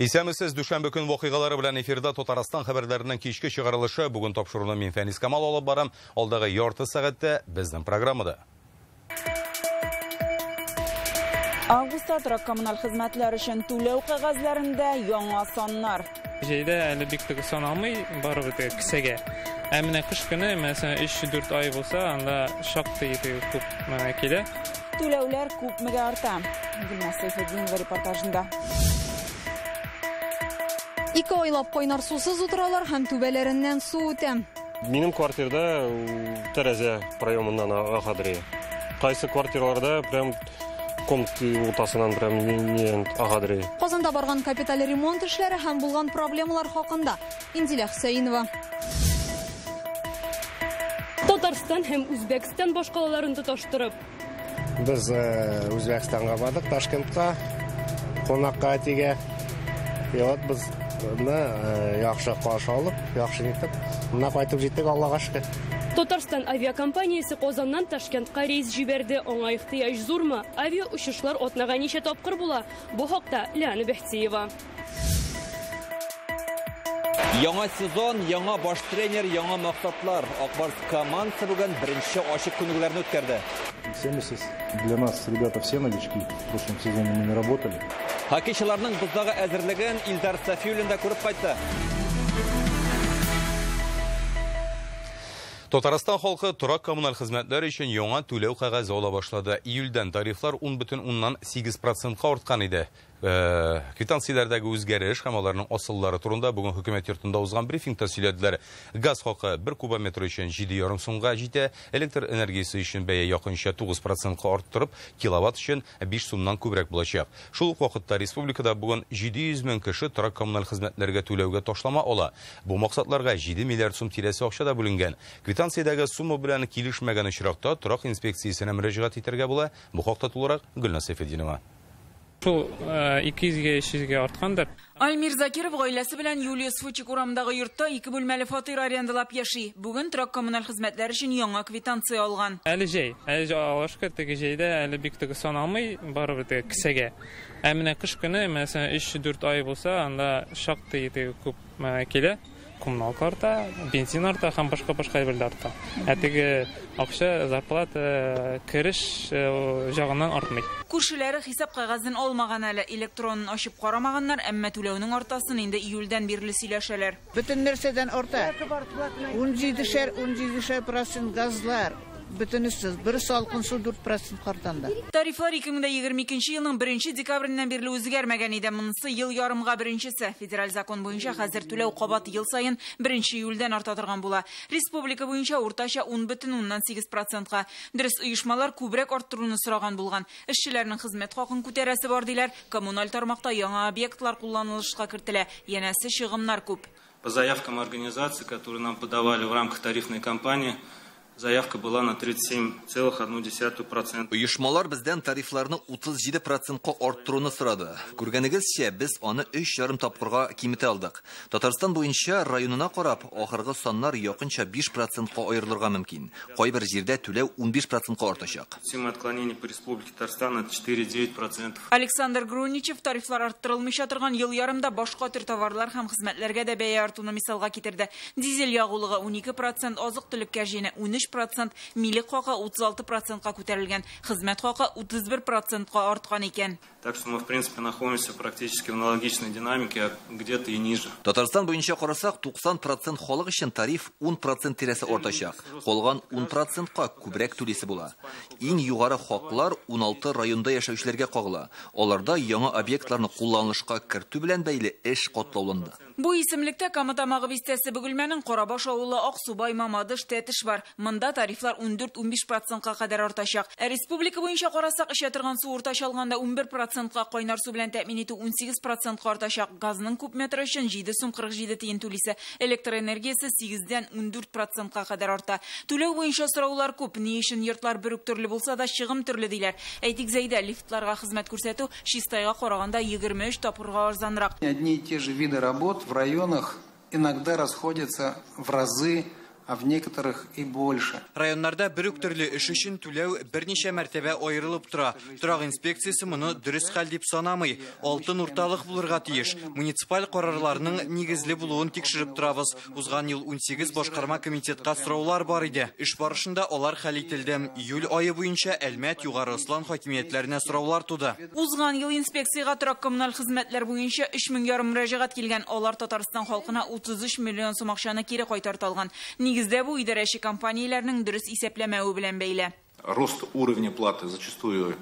Исәнмесез, дүшәмбе көн вакыйгалары белән эфирда Татарстан хәбәрләренең кичке чыгарылышы. Бүген тапшыруны мин Фәнис Камал алып барам. Алдагы ярты сәгатьтә безнең программада. Августта торак коммуналь хезмәтләр өчен түләү кәгазьләрендә яңа саннар. Җәйдә әле бик тә саналмый, барыбер дә кесәгә. Ә менә кыш көне, мәсәлән, 3-4 ай булса, анда шактый күп килә. Түләүләр күпмегә арта? Гөлназ Сәйфетдинова репортажында. 2 айлап кайнар сусыз утыралар һәм түбәләреннән су үтә. Минем квартирда тәрәзә проемыннан агадыр. Кайсы квартираларда прям комната уртасынан прям не агадыр. Казанда барган капиталь ремонт эшләре һәм булган проблемалар хакында Индилә Хөсәенова. Татарстан һәм Үзбәкстан башкалаларын тоташтырып. Без Үзбәкстанга бардык, Ташкентка, кунакка әтигә. Вот без яхшы каршы алып, яхшы итеп, менә кайтып җиттек, Аллага шөкер. Татарстан авиакомпаниясе Казаннан Ташкентка рейс җибәрде. Аңа ихтыяҗ зурмы? Авиа очышлар атнага ничә тапкыр була? Бу хакта Лиана Бәхтиева. Яңа сезон, яңа баш тренер, яңа максатлар. Акбарс командасы бүген беренче ачык күнегүләрне үткәрде. 70 для нас ребята все новички. В прошлом сезоне мы не работали. Хоккейчыларның боздагы әзерлеген Илдар Сафиуллин да күреп кайтты. Татарстан халкы торак коммуналь хезмәтләр өчен яңа түләү кәгазе ала башлады. Июльдән тарифлар 10,8%-ка арткан иде. Квитанцияләрдәге үзгәреш һәм аларның асыллары турында бүген хөкүмәт йортында узган брифингта сөйләделәр. Газ хакы 1 кубометр өчен 7,5 сумга җитә, электр энергиясе өчен бәя якынча 9%-ка арттырып, киловатт өчен 5 сумнан күбрәк булачак. Шул ук вакытта республикада бүген 700 мең кеше торак коммуналь хезмәтләргә түләүгә ташлама ала. Бу максатларга 7 миллиард сум тирәсе акча да бүленгән. Квитанциядәге сумма белән килешмәгән очракта торак инспекциясенә мөрәҗәгать итәргә була. Бу хакта тулырак Гөлназ Сәйфетдинова. Шул 200-300-гә арткандыр. Альмир Закиров гаиләсе белән Юлия Сфучик урамындагы йортта 2 бүлмәле фатир арендалап яши. Бүген торак коммуналь хезмәтләр өчен яңа квитанция алган. Әле җәй, әле алышка теге җәйдә әле бик теге саналмый, барыбер теге кесәгә. Ә менә кыш көне, мәсәлән, 3-4 ай булса, анда шактый теге күп килә. Коммуналка арта, бензин арта һәм башка-башка әйберләр арта. Ә теге акча, зарплата, кереш ягыннан артмый. Күршеләре хисап кәгазен алмаган әле, электронын ачып карамаганнар, әмма түләүнең артасын инде июльдән бирле сөйләшәләр. Бөтен нәрсәдән арта. 17,7% газлар. Бөтенесе бер салкын су 4% картанда. Тарифлар 2022 елның 1 декабреннән бирле үзгәрмәгән иде. Монысы ел ярымга беренчесе. Федераль закон буенча хәзер түләү кабат ел саен 1 июльдән арта торган була. Республика буенча уртача 10,8%-ка. Дөрес, оешмалар күбрәк арттыруны сораган булган. Эшчеләрнең хезмәт хакын күтәрәсе бар диләр. Коммуналь тармакта яңа объектлар кулланылышка кертелә. Янәсе чыгымнар күп. По заявкам организаций, которые нам подавали в рамках тарифной кампании, заявка была на 37,1%. Оешмалар бездән тарифларны 37%-ка арттыруны сорады. Күргәнегезчә, без аны 3,5 тапкырга киметә алдык. Татарстан буенча районына карап, ахыргы саннар якынча 5%-ка аерылырга мөмкин. Кайбер җирдә түләү 15%-ка артачак. Сумма отклонений по Республике Татарстан это 4,9%. Александр Груничев тарифлар арттырылмыйча торган ел ярымда башка төр товарлар һәм хезмәтләргә дә бәя артуны мисалга китерде. Дизель ягулыгы 12%, азык-төлеккә җыены 13%, милек хакы 36%-ка күтәрелгән, хезмәт хакы 31%-ка арткан икән. Так что мы, в принципе, находимся практически в аналогичной динамике, а где-то и ниже. Татарстан буенча карасак, 90% халык өчен тариф 10% тирәсе артачак. Калган 10%-ка күбрәк түлисе була. Иң югары хаклар 16 районда яшәүчеләргә кагыла. Аларда яңа объектларны кулланылышка кертү белән бәйле эш катлауланды. Бу исемлектә Кама Тамагы бистәсе, Бөгелмәнең Карабаш авылы, Аксубай, Мамадыш, Тәтеш бар. Монда тарифлар 14-15%-ка кадәр артачак. Ә республика буенча карасак, эчә торган су уртача алганда 11%-ка, кайнар су белән тәэмин итү 18%-ка артачак. Газның куб метры өчен 7 сум 47 тиен түлисе, электр энергиясе 8-дән 14%-ка кадәр арта. Түләү буенча сораулар күп. Ни өчен йортлар бер үк төрле булса да чыгым төрле диләр. Әйтик, Зәйдә лифтларга хезмәт күрсәтү Чистайга караганда 23 тапкырга арзанрак. Одни и те же виды работ в районах иногда расходятся в разы а в некоторых и больше. Районнарда бер үк төрле эш өчен түләү берничә мәртәбә аерылып тора. Торак инспекциясе моны дөрес хәл дип санамый. Алтын урталык булырга тиеш. Муниципаль карарларның нигезле булуын тикшереп торабыз. Узган ел 18 башкарма комитетка сораулар бар иде. Эш барышында алар хәл ителде. Июль ае буенча Әлмәт, Югары Ослан хакимиятләренә сораулар туды. Узган ел инспекциягә торак коммуналь хезмәтләр буенча 3,5 мөрәҗәгать килгән. Алар Татарстан халкына 33 миллион сум акчаны кире кайтарта алган. Нигездә бу идарәче компанияләрнең дөрес исәпләмәве белән бәйле. Рост уровня платы зачастую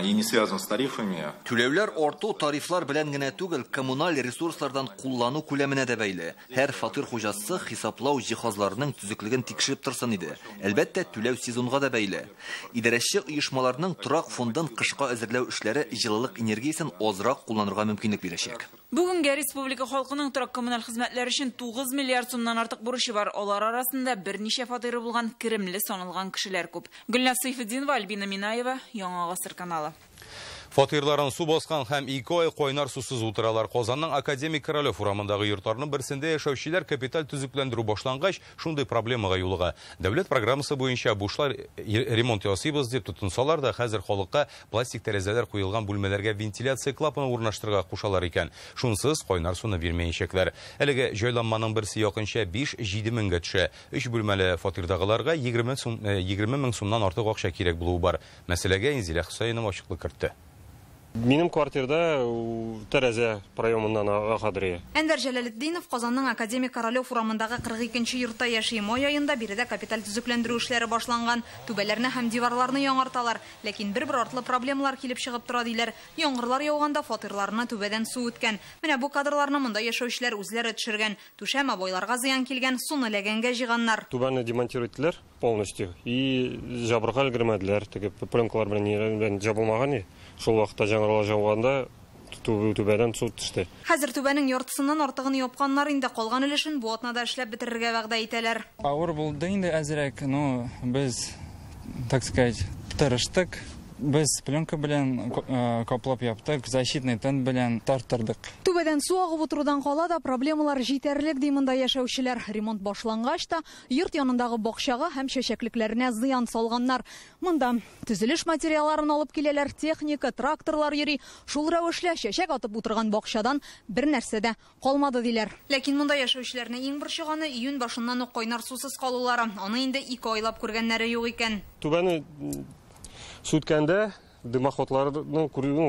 и не связан с тарифами. Түләүләр арту тарифлар белән генә түгел, коммуналь ресурслардан куллану күләменә дә бәйле. Һәр фатир хуҗасы хисаплау җиһазларының төзеклеген тикшереп торсын иде. Әлбәттә, түләү сезонга да бәйле. Идарәче оешмаларның торак фондын кышка әзерләү эшләре җылылык энергиясен азрак кулланырга мөмкинлек бирәчәк. Бүгенгә республика халкының торак коммуналь хезмәтләр өчен 9 миллиард сумнан артык бурычы бар. Алар арасында берничә фатиры булган керемле саналган кешеләр күп. Гөлназ Сейфетдинова, Альбина Минаева, Яңа Гасыр каналы. Фатирларын су баскан һәм 2 ай кайнар сусыз утыралар. Казанның Академик Королев урамындагы йортларның берсендә яшәүчеләр капиталь төзекләндерү башлангач, шундый проблемага юлыга. Дәүләт программасы буенча бушлар ремонт ясыйбыз дип тотынсалар да, хәзер халыкка пластик тәрәзәләр куелган бүлмәләргә вентиляция клапаны урнаштырырга кушалар икән. Шунсыз кайнар суны бирмәячәкләр. Әлеге җайланманың берсе якынча 5-7 меңгә төшә. 3 бүлмәле фатирдагыларга 20 мең сумнан артык акча кирәк булуы бар. Мәсьәләгә Инзилә Хөсәенова ачыклык кертте. Минем квартирда тәрәзә проемыннан агадыр. Әнвәр Җәләлетдинов Казанның Академик Королев урамындагы 42нче йортта яши. Май аенда биредә капиталь төзекләндерү эшләре башланган. Түбәләрне һәм диварларны яңарталар. Ләкин бер-бер артлы проблемалар килеп чыгып тора диләр. Яңгырлар яуганда фатирларына түбәдән су үткән. Менә бу кадрларны монда яшәүчеләр үзләре төшергән. Түшәм обойларга зыян килгән, суны ләгәнгә җыйганнар. Түбәне демонтировать иттеләр полностью и жабырга өлгермәделәр. Теге пленкалар белән җабылмаган. Шул вакытта яңгырлар яуганда түбәдән су төште. Хәзер түбәнең яртысыннан артыгын япканнар, инде калган өлешен бу атнада эшләп бетерергә вәгъдә итәләр. Авыр булды инде әзрәк, но без, так сказать, тырыштык. Без пленка белән каплап яптык, защитный тент белән тарттырдык. Түбәдән су агып утырудан кала да проблемалар җитәрлек ди монда яшәүчеләр. Ремонт башлангач та йорт янындагы бакчага һәм чәчәклекләренә зыян салганнар. Монда төзелеш материалларын алып киләләр, техника, тракторлар йөри. Шул рәвешле чәчәк атып утырган бакчадан бер нәрсә дә калмады диләр. Ләкин монда яшәүчеләрне иң борчыганы июнь башыннан ук кайнар сусыз калулары. Аны инде 2 айлап күргәннәре юк икән. Түбәне сүткәндә дымоходларның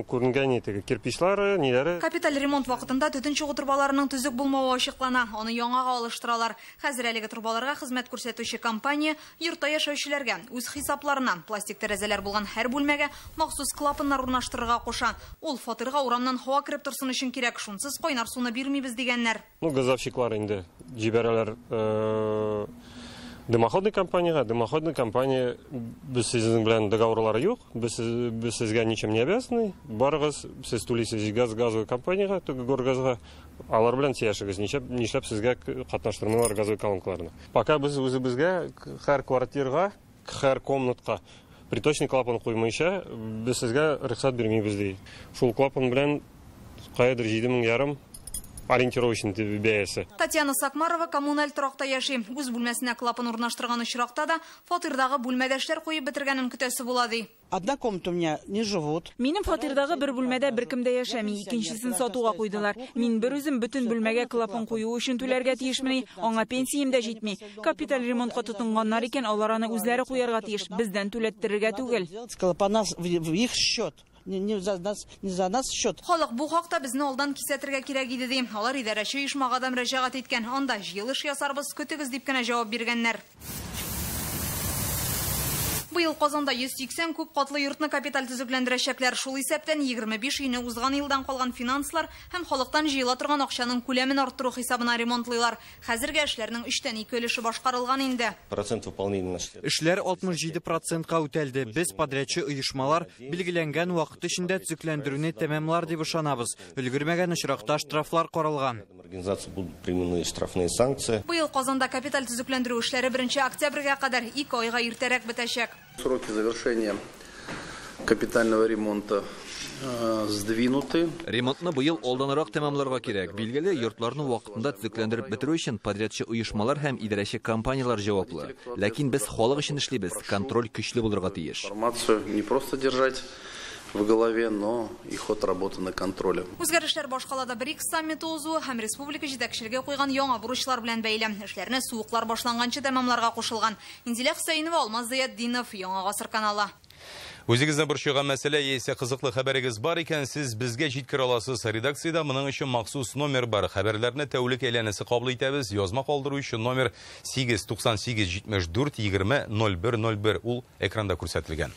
күренгән теге кирпичлары, ниләре. Капиталь ремонт вакытында төтен чыгу торбаларының төзек булмавы ачыклана. Аны яңага алыштыралар. Хәзер әлеге торбаларга хезмәт күрсәтүче компания йортта яшәүчеләргә үз хисапларына пластик тәрәзәләр булган һәр бүлмәгә махсус клапаннар урнаштырырга куша. Ул фатирга урамнан һава кереп торсын өчен кирәк. Шунсыз кайнар суны бирмибез дигәннәр. Ну, газовщиклар инде җибәрәләр дымоходный компанияга. Дымоходный компания без сезнең белән договорлары юк, без сезгә ничем не обязаны. Барыгыз, сез түлисез газ газовый компанияга, теге горгазга, алар белән сөйләшегез, нишләп сезгә катнаштырмыйлар газовый колонкаларны. Пока без үзебезгә һәр квартирга, һәр комнатка приточный клапан куймыйча, без сезгә рөхсәт бирмибез ди. Шул клапан белән каядыр 7,5 ориентировочный бәясе. Татьяна Сакмарова коммуналь торакта яши. Үз бүлмәсенә клапан урнаштырган очракта да фатирдагы бүлмәдәшләр куеп бетергәнен көтәсе була ди. Одна комната у меня не живут. Минем фатирдагы бер бүлмәдә беркем дә яшәми, икенчесен сатуга куйдылар. Мин бер үзем бөтен бүлмәгә клапан кую өчен түләргә тиешмени, аңа пенсиям дә җитми. Капиталь ремонтка тотынганнар икән, алар аны үзләре куярга тиеш, бездән түләттерергә түгел. Клапана в их счет. Не за нас, не за нас счет. Халык бу хакта безне алдан кисәтергә кирәк иде ди. Алар идарәче оешмага да мөрәҗәгать иткән. Анда җыелыш ясарбыз, көтегез дип кенә җавап биргәннәр. Быел Казанда 180 күп катлы йортны капиталь төзекләндерәчәкләр. Шул исәптән 25 өйне узган елдан калган финанслар һәм халыктан җыела торган акчаның күләмен арттыру хисабына ремонтлыйлар. Хәзергә эшләрнең 2/3 өлеше башкарылган инде. Процент выполнения. Эшләр 67%-ка үтәлде. Без подрядчы оешмалар билгеләнгән вакыт эчендә төзекләндерүне тәмамлар дип ышанабыз. Өлгермәгән очракта штрафлар каралган. Организации будут применены штрафные санкции. Быел Казанда капиталь төзекләндерү эшләре 1 октябрьгә кадәр 2 айга иртәрәк бетәчәк. Сроки завершения капитального ремонта сдвинуты. Ремонтны быел алданрак тәмамларга кирәк. Билгеле, йортларны вакытында төзекләндереп бетерү өчен подрядчы оешмалар һәм идарәче компанияләр җаваплы. Ләкин без халык өчен эшлибез, контроль көчле булырга тиеш. Информацию не просто держать в голове, но и ход работы на контроле. Үзгәрешләр башкалада БРИКС саммиты узуы һәм республика җитәкчелеге куйган яңа бурычлар белән бәйле. Эшләрне суыклар башланганчы тәмамларга кушылган. Инзилә Хөсәенова, Алмаз Зыятдинов, Яңа Гасыр каналы. Үзегезне борчыган мәсьәлә яисә кызыклы хәбәрегез бар икән, сез безгә җиткерә аласыз. Редакциядә моның өчен махсус номер бар. Хәбәрләрне тәүлек әйләнәсе кабул итәбез. Язма калдыру өчен номер 8 98 74 20 01 01 ул экранда күрсәтелгән.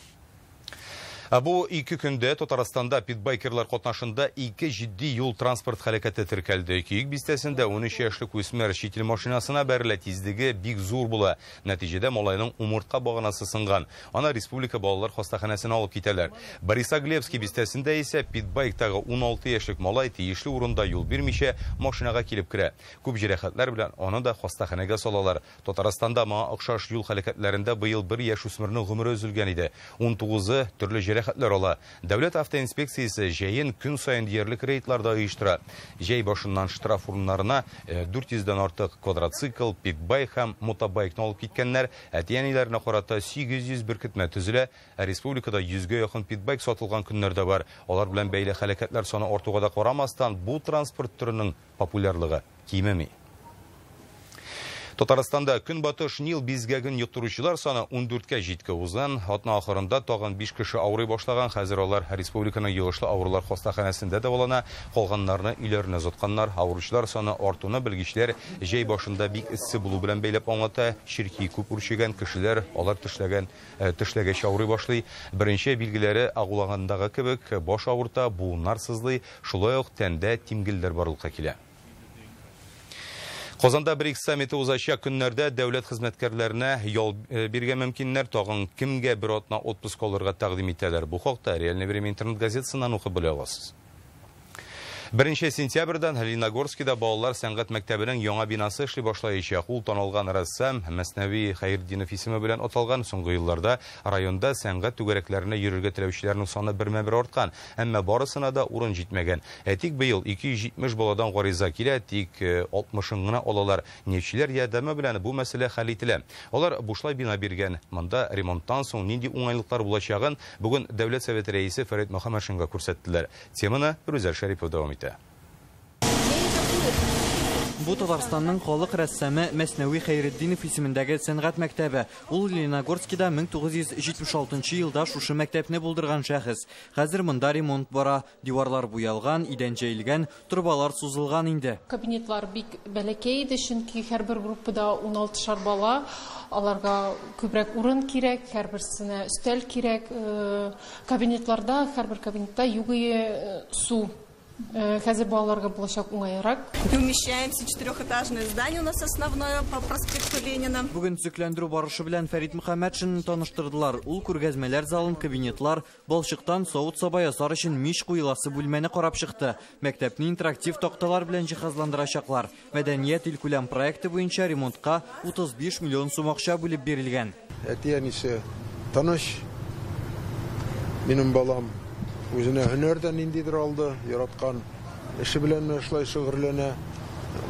Ә бу ике көндә Татарстанда питбайкерлар катнашында ике җитди юл транспорт һәлакәте теркәлде. Көек бистәсендә 13 яшьлек үсмер чит ил машинасына бәрелә, тизлеге бик зур була. Нәтиҗәдә малайның умыртка баганасы сынган. Аны республика балалар хастаханәсенә алып китәләр. Борисоглебский бистәсендә исә питбайктагы 16 яшьлек малай тиешле урында юл бирмичә машинага килеп керә. Күп җәрәхәтләр белән аны да хастаханәгә салалар. Татарстанда моңа охшаш юл һәлакәтләрендә быел бер яшь үсмернең гомере өзелгән иде. 19-ы төрле җәрәхәтләр ала. Дәүләт автоинспекциясе җәен көн саен диярлек рейдларда оештыра. Җәй башыннан штраф урыннарына 400-дән артык квадроцикл, питбайк һәм мотобайкны алып киткәннәр. Әти-әниләренә карата 800 беркетмә төзелә. Республикада 100-гә якын питбайк сатылган көннәр дә бар. Алар белән бәйле һәлакәтләр саны артуга да карамастан, бу транспорт төренең популярлыгы кимеми. Татарстанда көнбатыш Нил бизгәген йоктыручылар саны 14-кә җитке. Узган атна ахырында тагын 5 кеше авырый башлаган. Хәзер алар республиканың йогышлы авырулар хастаханәсендә дәвалана, калганнарны өйләренә озатканнар. Авыручылар саны артуны белгечләр җәй башында бик эссе булу белән бәйләп аңлата. Черки күп үрчегән кешеләр алар тешләгәч авырый башлый. Беренче билгеләре агулагандагы кебек баш авырта, буыннар сызлый, шулай ук тәндә тимгелләр барлыкка килә. Казанда БРИКС саммиты узачак көннәрдә дәүләт хезмәткәрләренә ял бирергә мөмкиннәр. Тагын кемгә бер атна отпуск алырга тәкъдим итәләр. Бу хакта Реальное время интернет газетасыннан укып белә аласыз. 1 сентябрьдән Лениногорскида балалар сәнгать мәктәбенең яңа бинасы эшли башлаячак. Ул танылган рәссам Мәснәви Хәйретдинов исеме белән аталган. Соңгы елларда районда сәнгать түгәрәкләренә йөрергә теләүчеләрнең саны бермә-бер арткан, әмма барысына да урын җитмәгән. Әйтик, быел 270 баладан гариза килә, тик 60-ын гына алалар. Нефтчеләр ярдәме белән бу мәсьәлә хәл ителә. Алар бушлай бина биргән. Монда ремонттан соң нинди уңайлыклар булачагын бүген Дәүләт Советы рәисе Фәрит Мөхәммәтшинга күрсәттеләр. Теманы Рүзәл Шәрипов дәвам итә. Бу Татарстанның халык рәссамы Мәснәви Хәйретдинов исемендәге сәнгать мәктәбе. Ул Лениногорскида 1976 елда шушы мәктәпне булдырган шәхес. Хәзер монда ремонт бара, диварлар буялган, идән җәелгән, торбалар сузылган инде. Кабинетлар бик бәләкәй иде, чөнки һәрбер группада 16-шар бала, аларга күбрәк урын кирәк, һәрберсенә өстәл кирәк. Кабинетларда, һәрбер кабинетта югые су. Хәзер балаларга булачак уңайрак. Мы умещаемся, четырехэтажное здание у нас основное по проспекту Ленина. Бүген төзекләндерү барышы белән Фәрит Мөхәммәтшинны таныштырдылар. Ул күргәзмәләр залын, кабинетлар, балчыктан савыт-саба ясар өчен мич куеласы бүлмәне карап чыкты. Мәктәпне интерактив такталар белән җиһазландырачаклар. Мәдәният илкүләм проекты буенча ремонтка 35 миллион сум акча бүлеп бирелгән. Әти-әнисе таныш. Минем балам үзенә һөнәрдән ниндидер алды, яраткан эше белән шулай шөгыльләнә.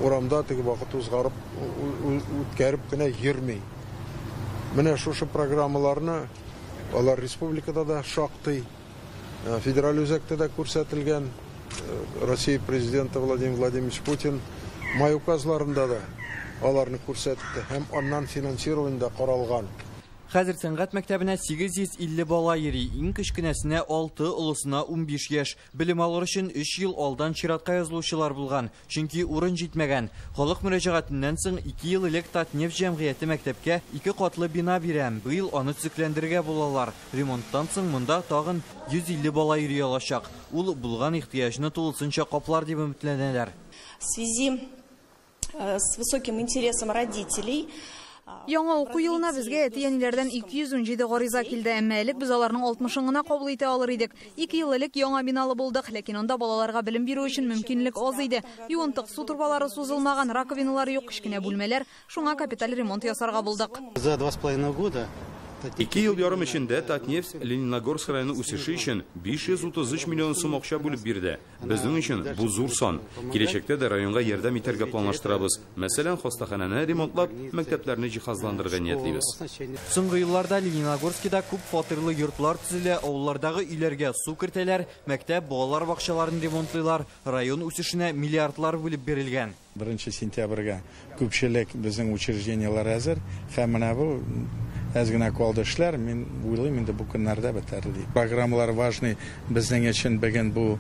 Урамда теге вакыт узгарып, үткәреп кенә йөрми. Менә шушы программаларны алар республикада да шактый, федераль үзәктә дә күрсәтелгән. Россия президенты Владимир Владимирович Путин май указларында да аларны күрсәтте һәм аннан финансирование да каралган. Хәзер сәнгать мәктәбенә 850 бала йөри. Иң кечкенәсенә 6, олысына 15 яшь. Белем алыр өчен 3 ел алдан чиратка язылучылар булган, чөнки урын җитмәгән. Халык мөрәҗәгатеннән соң 2 ел элек Татнефть җәмгыяте мәктәпкә 2 катлы бина бирә. Быел аны төзекләндерергә булалар. Ремонттан соң монда тагын 150 бала йөри алачак. Ул булган ихтыяҗны тулысынча каплар дип өметләнәләр. В связи с высоким интересом родителей Яңа уку елына безгә әти-әниләрдән 217 гариза килде, әмма элек без аларның 60-ын гына кабул итә алыр идек. 2 ел элек яңа биналы булдык, ләкин анда балаларга белем бирү өчен мөмкинлек аз иде. Юынтык су торбалары сузылмаган, раковиналар юк, кечкенә бүлмәләр, шуңа капиталь ремонт ясарга булдык. За 2,5 года 2 ел ярым эчендә Татнефть Лениногорск районы үсеше өчен 533 миллион сум акча бүлеп бирде. Безнең өчен бу зур сан. Киләчәктә дә районга ярдәм итәргә планлаштырабыз. Мәсәлән, хастаханәне ремонтлап, мәктәпләрне җиһазландырырга ниятлибез. Соңгы елларда Лениногорскида күп фатирлы йортлар төзелә, авыллардагы өйләргә су кертәләр, мәктәп, балалар бакчаларын ремонтлыйлар, район үсешенә миллиардлар бүлеп бирелгән. 1 сентябрьгә күпчелек безнең учреждениеләр әзер һәм менә бу әз генә калды эшләр, мин уйлыйм инде бу көннәрдә бетәр дип. Программалар важный безнең өчен бүген бу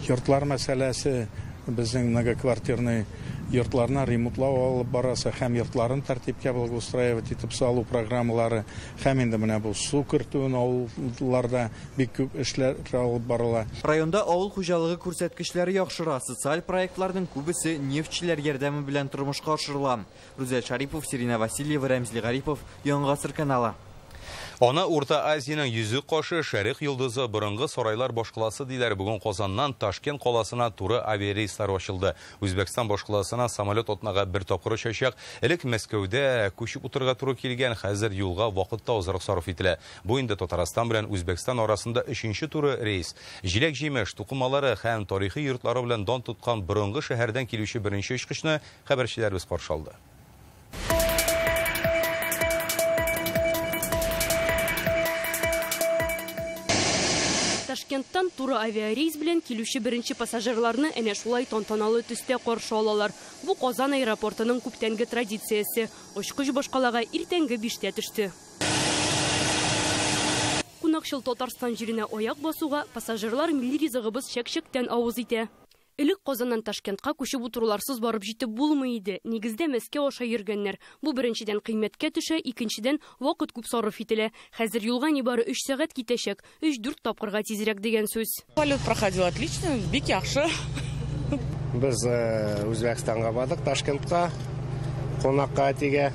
йортлар мәсьәләсе, безнең многоквартирный йортларны ремонтлау алып барасы һәм йортларын тәртипкә благоустраивать итеп салу программалары һәм инде менә бу су кертүен авылларда бик күп эшләр алып барыла. Районда авыл хуҗалыгы күрсәткечләре яхшыра, социаль проектларның күбесе нефтьчеләр ярдәме белән тормышка ашырыла. Рүзәл Шарипов, Сирина Васильева, Рәмзил Гарипов, Яңа Гасыр каналы. Аны Урта Азиянең йөзек кашы, Шәрык йолдызы, борынгы сарайлар башкаласы диләр. Бүген Казаннан Ташкент каласына туры авиарейслар ачылды. Үзбәкстан башкаласына самолет атнага бер тапкыр очачак. Элек Мәскәүдә күчеп утырырга туры килгән, хәзер юлга вакыт та азрак сарыф ителә. Бу инде Татарстан белән Үзбәкстан арасында 3нче туры рейс. Җиләк-җимеш, тукымалары һәм тарихи йортлары белән дан тоткан борынгы шәһәрдән килүче беренче очкычны хәбәрчеләребез каршы алды. Ташкенттан туры авиарейс белән килүче беренче пассажирларны әнә шулай тантаналы төстә каршы алалар. Бу Казан аэропортының күптәнге традициясе. Очкыч башкалага иртәнге 5тә төште. Кунакчыл Татарстан җиренә аяк басуга пассажирлар милли ризыгыбыз чәк-чәктән авыз итә. Элек Казаннан Ташкентка күчеп утыруларсыз барып җитеп булмый иде. Нигездә Мәскәү аша йөргәннәр. Бу беренчедән кыйммәткә төшә, икенчедән вакыт күп сарыф ителә. Хәзер юлга нибары 3 сәгать китәчәк, 3-4 тапкырга тизрәк дигән сүз. Полет проходил отлично, бик яхшы. Без Үзбәкстанга бардык, Ташкентка, кунакка әтигә.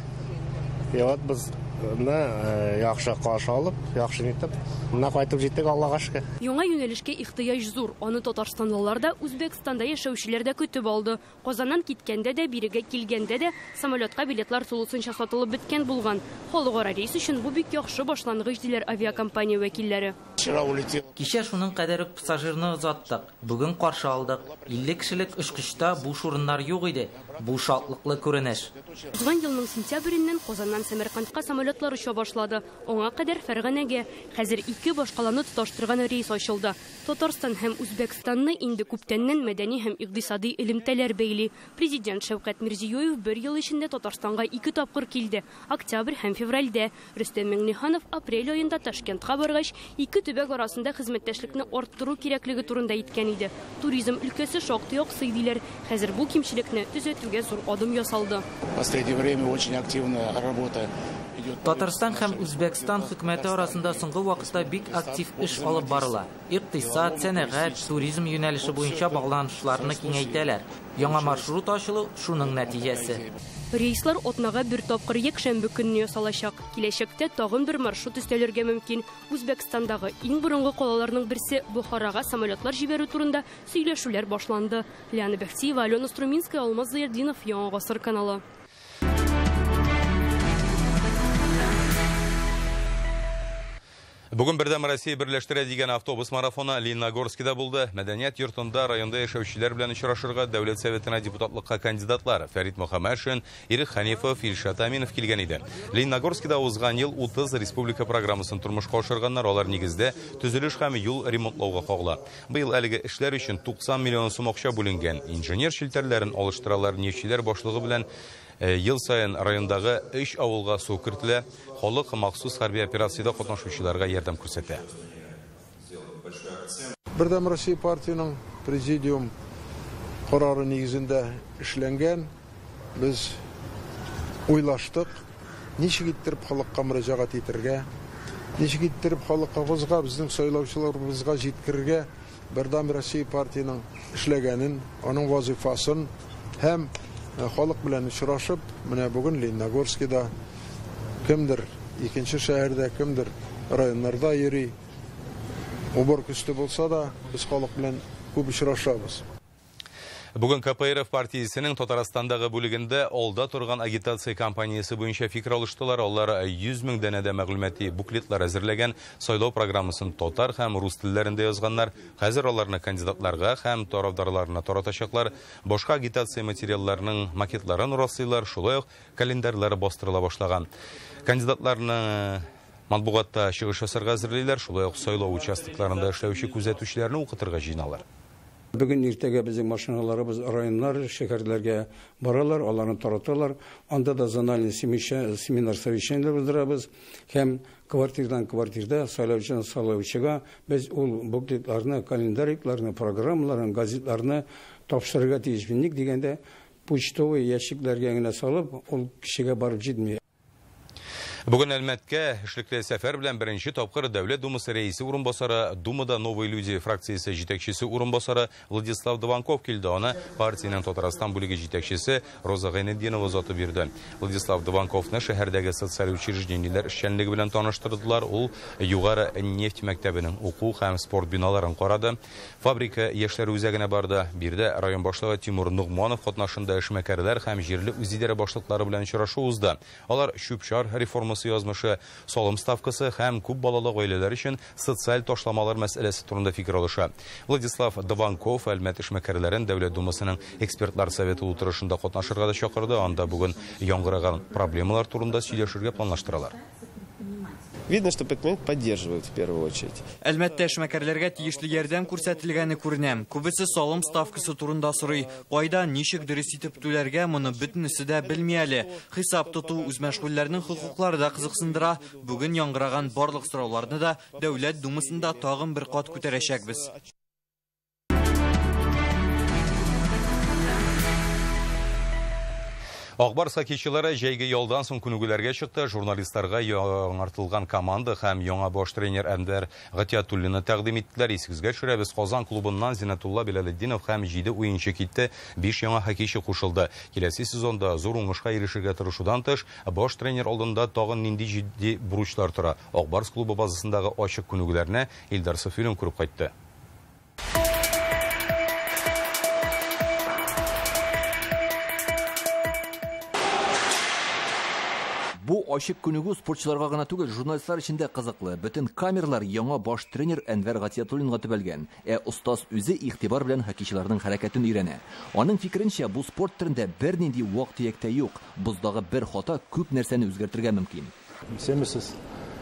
И вот без яхшы каршы алып, яхшы итеп, менә кайтып җиттек, Аллага шөкер. Яңа юнәлешкә ихтыяҗ зур. Аны татарстанлылар да, Үзбәкстанда яшәүчеләр дә көтеп алды. Казаннан киткәндә дә, бирегә килгәндә дә самолетка билетлар тулысынча сатылып беткән булган. Халыкара рейс өчен бу бик яхшы башлангыч, диләр авиакомпания вәкилләре. Кичә шуның кадәр үк пассажирны озаттык. Бүген каршы алдык. 50 кешелек очкычта буш урыннар юк иде. Бу шатлыклы күренеш. Узган елның сентябреннән Казаннан Сәмәркандка самолетлар оча башлады. Аңа кадәр Фәргәнәгә. Хәзер ике башкаланы тоташтырган рейс ачылды. Татарстан һәм Үзбәкстанны инде күптәннән мәдәни һәм икътисади элемтәләр бәйли. Президент Шәүкәт Мирзиёев бер ел эчендә Татарстанга 2 тапкыр килде. Октябрь һәм февральдә. Рөстәм Миңнеханов апрель аенда Ташкентка баргач, ике төбәк арасында хезмәттәшлекне арттыру кирәклеге турында әйткән иде. Туризм өлкәсе шактый аксый диләр. Хәзер бу кимчелекне төзәтүгә зур адым ясалды. В последнее время очень активная работа. Татарстан һәм Үзбәкстан хөкүмәте арасында соңгы вакытта бик актив эш алып барыла. Икътисад, сәнәгать, туризм юнәлеше буенча багланышларны киңәйтәләр. Яңа маршрут ачылу шуның нәтиҗәсе. Рейслар атнага бер тапкыр якшәмбе көнне ясалачак. Киләчәктә тагын бер маршрут өстәлергә мөмкин. Үзбәкстандагы иң борынгы калаларның берсе Бохарага самолетлар җибәрү турында сөйләшүләр башланды. Лиана Бәхтиева, Алена Струминская, Алмаз Заярдинов, Яңа Гасыр каналы. Бүген Бердәм Россия берләштерә дигән автобус марафоны Лениногорскида булды. Мәдәният йортында районда яшәүчеләр белән очрашырга Дәүләт Советына депутатлыкка кандидатлар Фәрит Мөхәммәтшин, Ирек Ханифов, Илшат Аминов килгән иде. Лениногорскида узган ел 30 республика программасын тормышка ашырганнар, алар нигездә төзелеш һәм юл ремонтлауга кагыла. Быел әлеге эшләр өчен 90 миллион сум акча бүленгән. Инженер челтәрләрен алыштыралар, нефтьчеләр башлыгы белән ел саен райондагы 3 авылга су кертелә. Халык махсус хәрби операциядә катнашучыларга ярдәм күрсәтә. Бердәм Россия партияның президиум карары нигезендә эшләнгән. Без уйлаштык, ничек иттереп халыкка мөрәҗәгать итәргә, ничек иттереп халыкыбызга, безнең сайлаучыларыбызга җиткерергә Бердәм Россия партияның эшләгәнен, аның вазифасын һәм халык белән очрашып, менә бүген Лениногорскида кемдер икенче шәһәрдә, кемдер районнарда йөри. Уборка өсте булса да, без халык белән күп очрашабыз. Бүген КПРФ партиясенең Татарстандагы бүлегендә алда торган агитация кампаниясе буенча фикер алыштылар. Алар 100 мең данәдә мәгълүмати буклетлар әзерләгән, сайлау программасын татар һәм рус телләрендә язганнар. Хәзер аларны кандидатларга һәм тарафдарларына таратачаклар. Башка агитация материалларының макетларын раслыйлар, шулай ук календарьлары бастырыла башлаган. Кандидатларны матбугатта чыгыш ясарга әзерлиләр, шулай ук сайлау участокларында эшләүче күзәтүчеләрне укытырга җыеналар. Бүген иртәгә безнең машиналарыбыз районнар, шәһәрләргә баралар, аларны тараталар. Анда да зональный семинар совещаниеләр уздырабыз һәм квартирдан квартирда сайлаучыдан сайлаучыга без ул буклетларны, календарикларны, программаларны, газетларны тапшырырга тиешбез. Ник дигәндә, почтовый ящикләргә генә салып, ул кешегә барып җитми. Бүген Әлмәткә эшлекле сәфәр белән беренче тапкыр Дәүләт Думасы рәисе урынбасары, Думада Новые люди фракциясе җитәкчесе урынбасары Владислав Дованков килде. Аны партиянең Татарстан бүлеге җитәкчесе Роза Гайнетдинова озатып йөрде. Владислав Дованковны шәһәрдәге социаль учреждениеләр эшчәнлеге белән таныштырдылар. Ул югары нефть мәктәбенең уку һәм спорт биналарын карады. Фабрика яшьләр үзәгенә барды. Биредә район башлыгы Тимур Нугманов катнашында эшмәкәрләр һәм җирле үзидарә башлыклары белән очрашу узды. Алар чүп-чар реформасы язмышы, салым ставкасы һәм күп балалы гаиләләр өчен социаль ташламалар мәсьәләсе турында фикер алыша. Владислав Дованков Әлмәт эшмәкәрләрен Дәүләт Думасының экспертлар советы утырышында катнашырга да чакырды. Анда бүген яңгыраган проблемалар турында сөйләшергә планлаштыралар. Видно, что предприниматель поддерживают в первую очередь. Әлмәттә эшмәкәрләргә тиешле ярдәм күрсәтелгәне күренә. Күбесе салым ставкасы турында сорый. Кайда, ничек дөрес итеп түләргә, моны бөтенесе дә белми әле. Хисап тоту үзмәшгульләрнең хокуклары да кызыксындыра. Бүген яңгыраган барлык сорауларны да Дәүләт Думасында тагын бер кат күтәрәчәкбез. Акбарс хоккейчылары җәйге ялдан соң күнегүләргә чыкты. Журналистларга яңартылган команда һәм яңа баш тренер Әнвәр Гатиятуллинны тәкъдим иттеләр. Исегезгә төшерәбез, Казан клубыннан Зиннәтулла Билалетдинов һәм 7 уенчы китте, 5 яңа хоккейчы кушылды. Киләсе сезонда зур уңышка ирешергә тырышудан тыш, баш тренер алдында тагын нинди җитди бурычлар тора? Акбарс клубы базасындагы ачык күнегүләрне Илдар Сафиуллин күреп кайтты. Бу ачык күнегү спортчыларга гына түгел, журналистлар өчен дә кызыклы. Бөтен камералар яңа баш тренер Әнвәр Гатиятуллинга төбәлгән. Ә остаз үзе игътибар белән хоккейчыларның хәрәкәтен өйрәнә. Аның фикеренчә, бу спорт төрендә бернинди вак-төяк тә юк. Боздагы бер хата күп нәрсәне үзгәртергә мөмкин. Исәнмесез.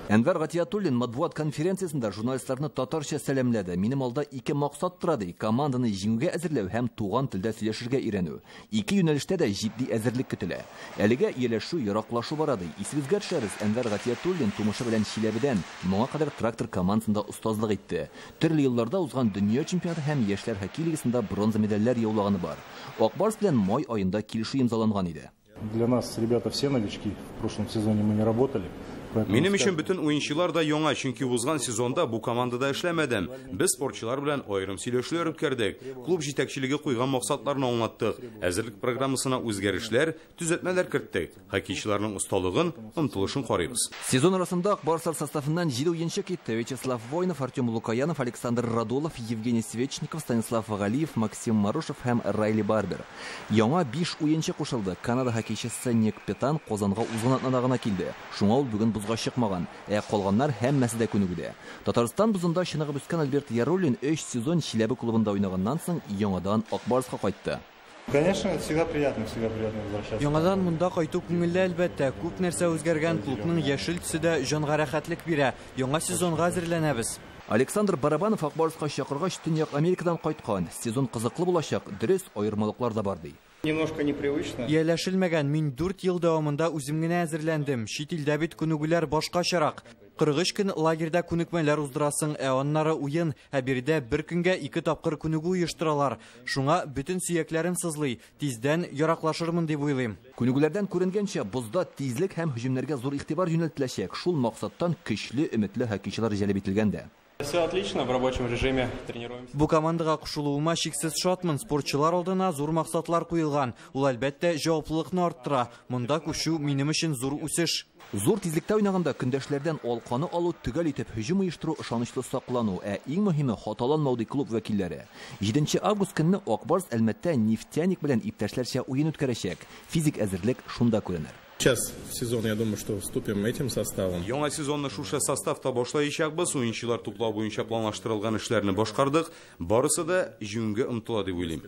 Әнвәр Гатиятуллин матбугат конференциясендә журналистларны татарча сәламләде. Минем алда ике максат тора, ди: команданы җиңүгә әзерләү һәм туган телдә сөйләшергә өйрәнү. Ике юнәлештә дә җитди әзерлек көтелә. Әлегә ияләшү, яраклашу бара, ди. Исегезгә төшерәбез, Әнвәр Гатиятуллин тумышы белән Чиләбедән, моңа кадәр трактор командасында остазлык итте. Төрле елларда узган дөнья чемпионаты һәм яшьләр хоккей лигасында бронза медальләр яулаганы бар. Акбарс белән май аенда килешү имзаланган иде. Для нас ребята все новички. В прошлом сезоне мы не работали. Минем өчен бөтен уенчылар да яңа, чөнки узган сезонда бу командада эшләмәдем. Без спортчылар белән аерым сөйләшүләр үткәрдек. Клуб җитәкчелеге куйган максатларны аңлаттык. Әзерлек программасына үзгәрешләр, төзәтмәләр керттек. Хоккейчыларның осталыгын, омтылышын карыйбыз. Сезон арасында Акбарслар составыннан 7 уенчы китте. Вячеслав Войнов, Артем Лукаянов, Александр Радулов, Евгений Свечников, Станислав Галиев, Максим Марушев һәм Райли Барбер. Яңа 5 уенчы кушылды. Канада хоккейчысы Ник Петан Казанга узган атнада гына килде. Шуңа ул бүген бозга чыкмаган, ә калганнар һәммәсе дә күнегүдә. Татарстан бозында чыныгып үскән Альберт Яруллин 3 сезон Чиләбе клубында уйнаганнан соң яңадан Акбарска кайтты. Конечно, это всегда приятно возвращаться. Яңадан монда кайту күңелле, әлбәттә. Күп нәрсә үзгәргән, клубның яшел төсе дә җанга рәхәтлек бирә. Яңа сезонга әзерләнәбез. Александр Барабанов Акбарска чакыргач Төньяк Америкадан кайткан. Сезон кызыклы булачак, дөрес аермалыклар да бар, ди. Немножко непривычно. Ияләшелмәгән. Мин 4 ел дәвамында үзем генә әзерләндем. Чит илдә бит күнегүләр башкачарак. 43 көн лагерьда күнекмәләр уздырасың, ә аннары уен, ә биредә бер көнгә 2 тапкыр күнегү оештыралар. Шуңа бөтен сөякләрем сызлый. Тиздән яраклашырмын дип уйлыйм. Күнегүләрдән күренгәнчә, бозда тизлек һәм һөҗүмнәргә зур игътибар юнәлтеләчәк. Шул максаттан көчле, өметле хоккейчылар җәлеп ителгән дә. Все отлично, в рабочем режиме тренируемся. Бу командага кушылуыма шиксез шатмын. Спортчылар алдына зур максатлар куелган. Ул әлбәттә җаваплылыкны арттыра. Монда күчү минем өчен зур үсеш. Зур тизлектә уйнаганда көндәшләрдән алканы алу, төгәл итеп һөҗүм оештыру, ышанычлы саклану, ә иң мөһиме хаталанмау ди клуб вәкилләре. 7 август көнне Ак Барс Әлмәттә Нефтяник белән иптәшләрчә уен үткәрәчәк. Физик әзерлек шунда күренер. Сейчас в сезон, я думаю, что вступим этим составом. Яңа сезонны шушы составта башлаячакбыз. Уенчылар туплау буенча планлаштырылган эшләрне башкардык. Барысы да җиңүгә омтыла дип уйлыйм.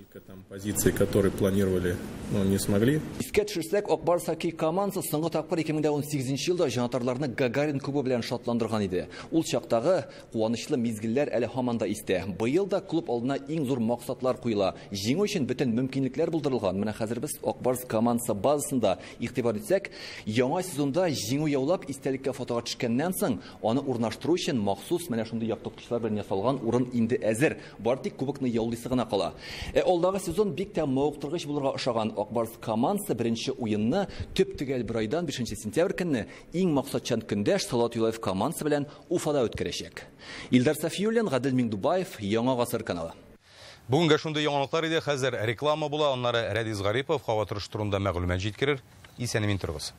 Позиции, которые планировали, но не смогли. Искә төшерсәк, Ак Барс хоккей командасы соңгы тапкыр 2018 елда җанатарларны Гагарин кубы белән шатландырган иде. Ул чактагы куанычлы мизгелләр әле һаман да истә. Быел да клуб алдына иң зур максатлар куела. Җиңү өчен бөтен мөмкинлекләр булдырылган. Менә хәзер без Ак Барс командасы базасында игътибар итсәк, яңа сезонда җиңү яулап истәлеккә фотога төшкәннән соң, аны урнаштыру өчен махсус менә шундый яктырткычлар белән ясалган урын инде әзер. Бары тик кубокны яулыйсы гына кала. Алдагы сезон бик тә мавыктыргыч булырга охшаган. Ак Барс командасы беренче уенны төп-төгәл бер айдан 5 сентябрь көнне иң максатчан көндәш Салават Юлаев командасы белән Уфада үткәрәчәк. Илдар Сафиуллин, Гадел Миңдубаев, Яңа Гасыр каналы. Бүгенгә шундый яңалыклар иде. Хәзер реклама була, аннары Рәдис Гарипов һава торышы турында мәгълүмат җиткерер. Исән-имин торыгыз.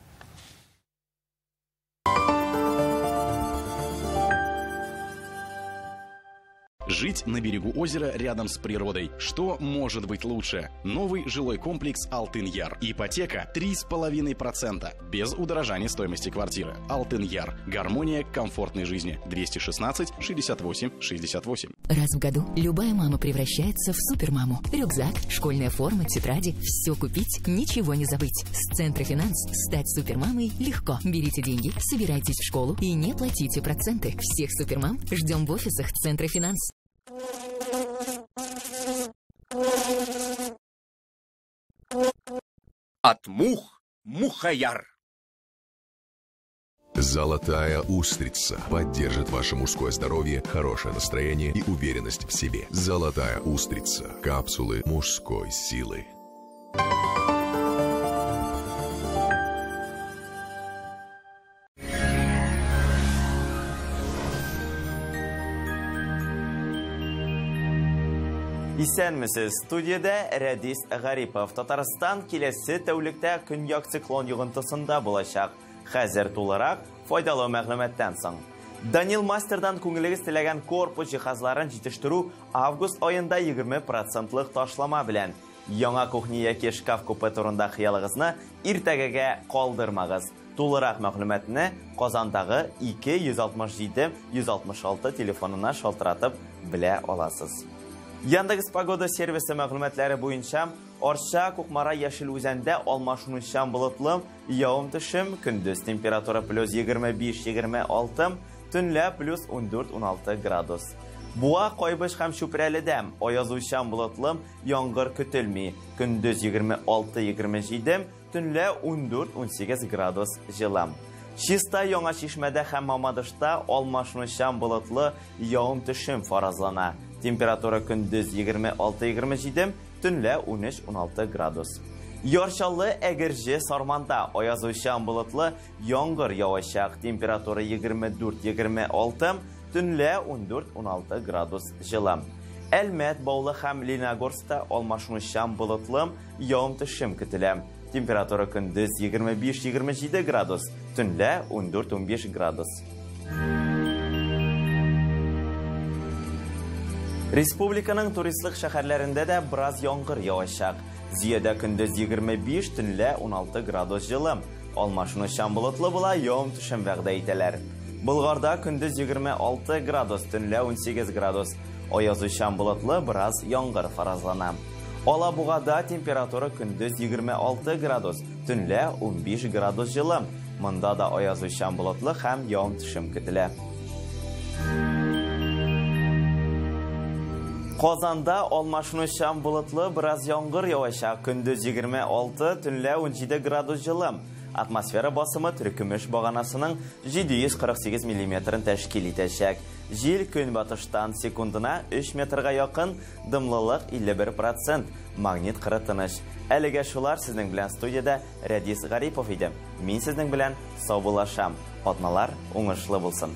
Жить на берегу озера рядом с природой. Что может быть лучше? Новый жилой комплекс «Алтын-Яр». Ипотека 3,5%. Без удорожания стоимости квартиры. «Алтын-Яр». Гармония комфортной жизни. 216 68 68. Раз в году любая мама превращается в супермаму. Рюкзак, школьная форма, тетради. Все купить, ничего не забыть. С Центрофинанс стать супермамой легко. Берите деньги, собирайтесь в школу и не платите проценты. Всех супермам ждем в офисах Центрофинанс. От мух мухояр. Золотая устрица поддержит ваше мужское здоровье, хорошее настроение и уверенность в себе. Золотая устрица. Капсулы мужской силы. Исәнмесез, студиядә Рәдис Гарипов. Татарстан киләсе тәүлектә көньяк циклон йогынтысында булачак. Хәзер тулырак файдалы мәгълүматтан соң. Данил Мастердан күңелегез теләгән корпус җиһазларын җитештерү август аенда 20% ташлама белән. Яңа кухня яки шкаф купе турында хыялыгызны иртәгәгә калдырмагыз. Тулырак мәгълүматны Казандагы 267 166 телефонына шалтыратып белә аласыз. Яндекс Погода сервисы мәгълүматлары буенча Арча, Кукмара, Яшел Үзәндә алмашынучан болытлы, явым-төшем, көндез температура плюс 25-26, төнлә плюс 14-16 градус. Буа, Кайбыч һәм Чүпрәледә аязучан болытлы, яңгыр көтелми, көндез 26-27, төнлә 14-18 градус җылы. Чиста, Яңа Чишмәдә һәм Мамадышта алмашынучан болытлы, явым-төшем фаразлана. Температура көндез 26-27, төнлә 13-16 градус. Яр Чаллы, Әгерҗе, Сарманда аязучан болытлы, яңгыр явачак. Температура 24-26, төнлә 14-16 градус җылы. Әлмәт, Баулы һәм Лениногорскта алмашынучан болытлы, явым-төшем көтелә. Температура көндез 25-27 градус, төнлә 14-15 градус. Республиканың туристлык шәһәрләрендә дә бераз яңгыр явачак. Зиядә көндез 25, төнлә 16 градус җылы. Алмашынучан болытлы була, явым-төшем вәгъдә итәләр. Болгарда көндез 26 градус, төнлә 18 градус. Аязучан болытлы, бераз яңгыр фаразлана. Алабугада температура көндез 26 градус, төнлә 15 градус җылы. Монда да аязучан болытлы һәм явым-төшем көтелә. Казанда алмашынучан болытлы, бераз яңгыр явачак. Көндез 26, төнлә 17 градус җылы. Атмосфера басымы теркемеш баганасының 748 миллиметрын тәшкил итәчәк. Җил көнбатыштан секундына 3 метрга якын, дымлылык 51%, магнит кыры тыныч. Әлегә шулар, сезнең белән студиядә Рәдис Гарипов иде. Мин сезнең белән саубуллашам. Атналар уңышлы булсын.